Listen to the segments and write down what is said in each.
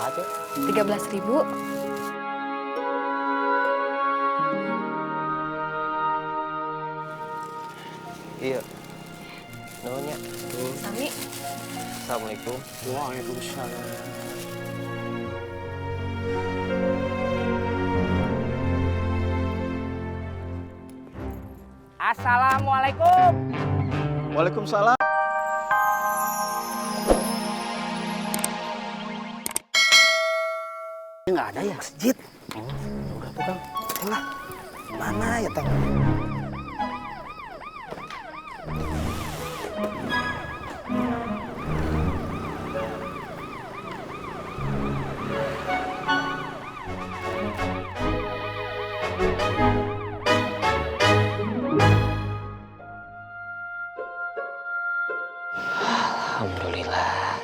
Kumaha, Cuk? 13.000. Iya. Nuhunnya. Sami. Assalamualaikum. Waalaikumsalam. Assalamualaikum. Waalaikumsalam. Nggak ada ya masjid. Udah tuh Kang. Lah, mana ya Tang? Alhamdulillah.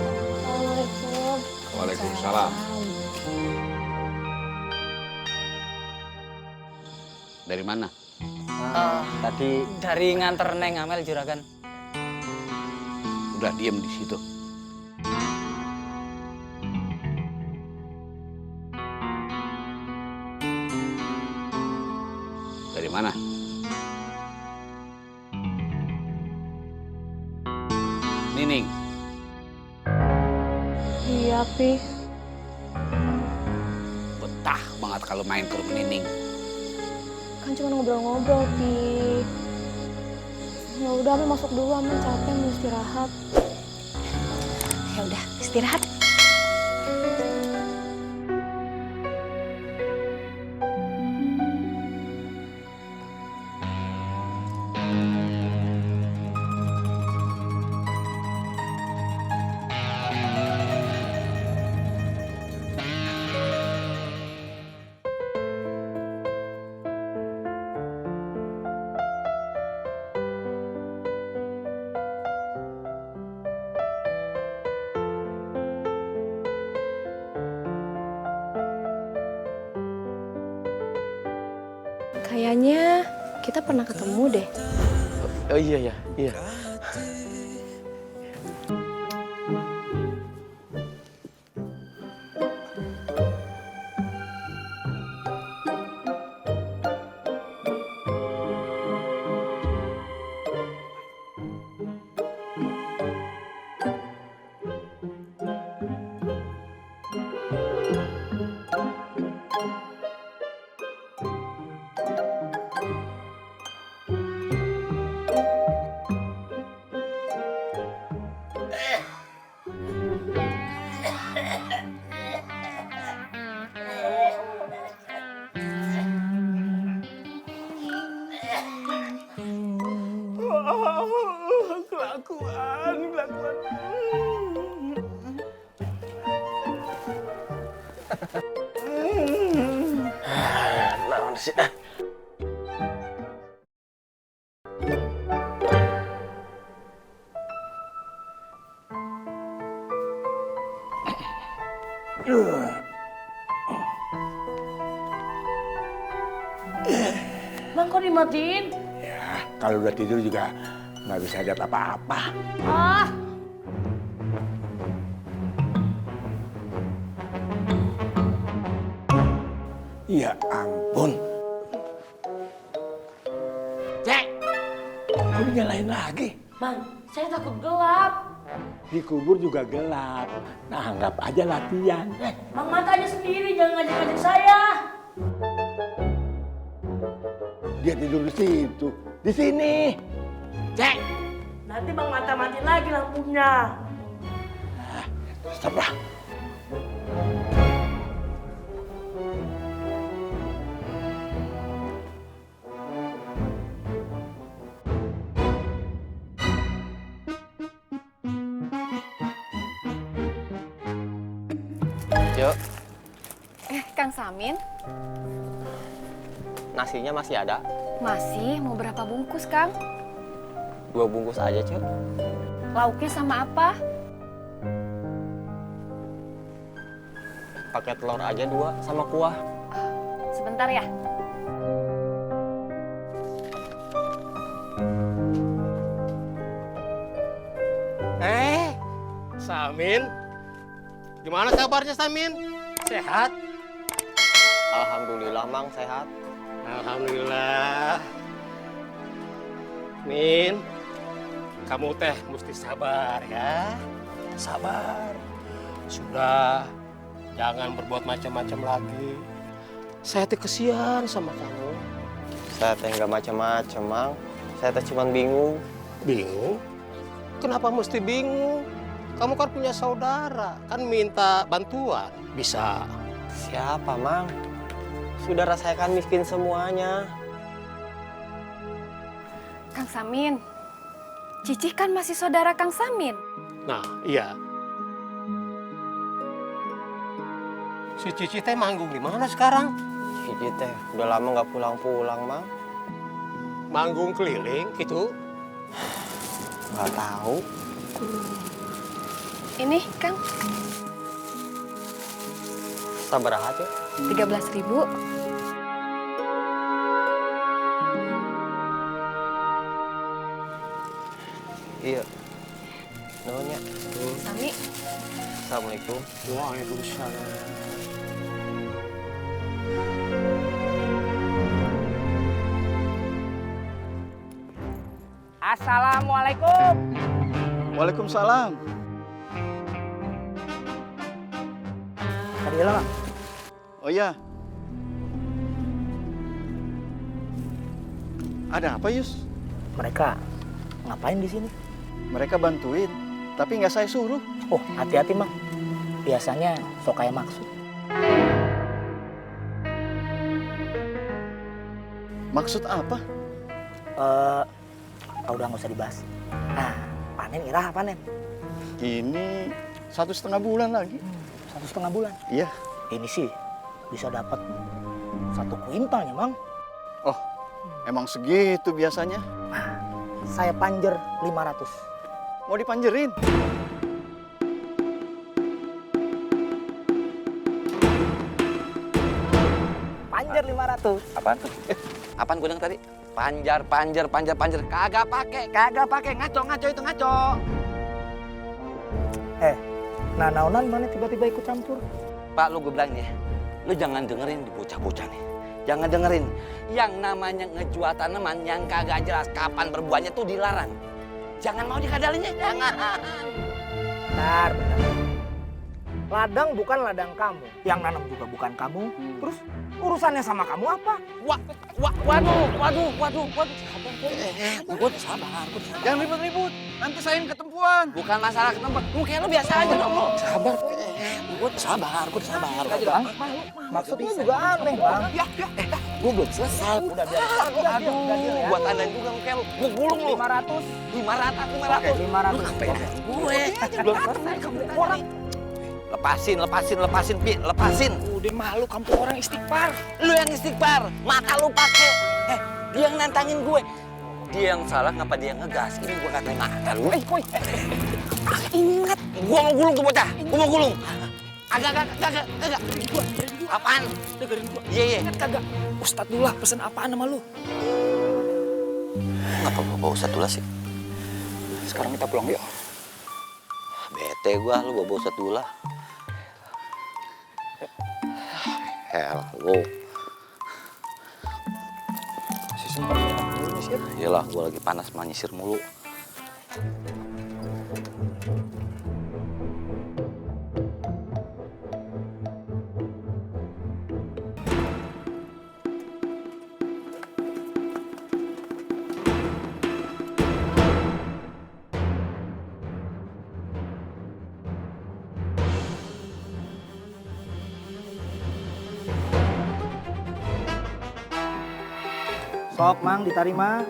Assalamualaikum. Waalaikumsalam. Dari mana? Tadi Dari nganter Neng Amel Juragan. Udah diem di situ. Dari mana? Nining. Iya, Pi. Betah banget kalau main ke rumah Nining. Kan cuma ngobrol-ngobrol, Pi. Ya udah, Amel masuk dulu. Amel capek mau istirahat. Ya udah, istirahat. Kayaknya kita pernah ketemu deh. oh iya ya, iya. Kelakuan. Naon sih? Bang, kok dimatiin? Ya, kalau udah tidur juga nggak bisa lihat apa-apa. Ah, Ya ampun. Cek. Kok dinyalain lagi? Bang, saya takut gelap. Di kubur juga gelap. Nah, anggap aja latihan. Bang, mata aja sendiri, jangan ngajak-ngajak saya. Dia tidur di situ. Di sini. Cek. Nanti Bang Mata matiin lagi lampunya. Terserah. Cuk, Kang Samin, nasinya masih ada? masih mau berapa bungkus, Kang? 2 bungkus aja, Cuk. Lauknya sama apa? Pakai telur aja 2 sama kuah. Sebentar ya. Samin. Gimana kabarnya Samin? Sehat? Alhamdulillah Mang sehat. Alhamdulillah. Min, kamu teh mesti sabar ya. Sabar. Sudah, jangan berbuat macam-macam lagi. Saya teh kesian sama kamu. Saya teh nggak macam-macam Mang. Saya teh cuma bingung. Bingung? Kenapa mesti bingung? Kamu kan punya saudara, kan minta bantuan. Bisa. Siapa Mang? Saudara saya kan miskin semuanya. Kang Samin, Cici kan masih saudara Kang Samin. Nah, iya. Si Cici teh manggung di mana sekarang? Cici teh udah lama nggak pulang-pulang Mang. Manggung keliling gitu. Nggak tahu. Ini, Kang, Sabar aja. 13.000. Iya. Nonya. Sami, Assalamualaikum. Waalaikumsalam. Assalamualaikum. Waalaikumsalam. Tadi lah, Oh iya. Ada apa, Yus? Mereka ngapain di sini? Mereka bantuin, tapi nggak saya suruh. Oh, hati-hati, Mang. Biasanya sok kayak maksud. Maksud apa? Udah nggak usah dibahas. Nah, panen Ira, panen. Ini 1,5 bulan lagi. 1,5 bulan. Iya. Ini sih bisa dapat 1 kuintalnya, Mang. Oh, emang segitu biasanya? Nah, saya panjer 500. Mau dipanjerin? Panjer 500. Apaan tuh? Apaan gue dengar tadi? Panjar. Kagak pakai. Ngaco itu ngaco. Nah, naunan mana tiba-tiba ikut campur? Pak, lu gue bilang nih, lu jangan dengerin di bocah-bocah nih. Jangan dengerin. Yang namanya ngejual tanaman yang kagak jelas kapan berbuahnya tuh dilarang. Jangan mau dikadalinya, jangan. Bentar. Ladang bukan ladang kamu. Yang nanam juga bukan kamu. Terus urusannya sama kamu apa? Waduh. Gue sabar. Jangan ribut-ribut, nanti saya yang ketempuan. Bukan masalah ketemu. Lu kayak lu biasa aja dong lu. Sabar. Gue sabar. Bang, maksudnya juga aneh, Bang. Gue belum selesai. Udah biar. Gua tandain juga lu kayak lu. Gue gulung lu. 500. 500. 500. Lu ngapain gue? Belum selesai kamu orang. Lepasin, Pi. Lepasin. Udah malu kampung orang istighfar. Lu yang istighfar. Mata lu pakai. Dia yang nantangin gue. Dia yang salah, ngapa dia ngegas? Ini gue katain mata lu. Ingat. Gua mau gulung tuh bocah. Gua mau gulung. Agak. Apaan? Dengerin gua. Iya. Ingat kagak? Ustadz Dullah pesen apaan sama lu? Ngapa gua bawa Ustadz sih? Sekarang kita pulang yuk. Bete gua, lu bawa Ustadz Dullah. Lu. Masih sempat nyisir. Iyalah, gua lagi panas menyisir mulu. Sok, Mang, diterima.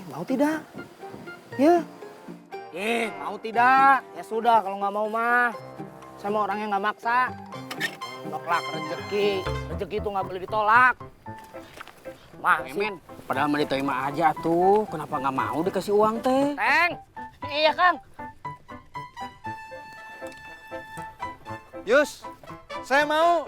Mau tidak? Ya. Mau tidak? Ya sudah, kalau nggak mau mah. Saya mau orang yang nggak maksa. Tolak rezeki. Rezeki itu nggak boleh ditolak. Mah, Emen. Padahal mah diterima aja tuh. Kenapa nggak mau dikasih uang teh? Teng. Iya, Kang. Yus, saya mau.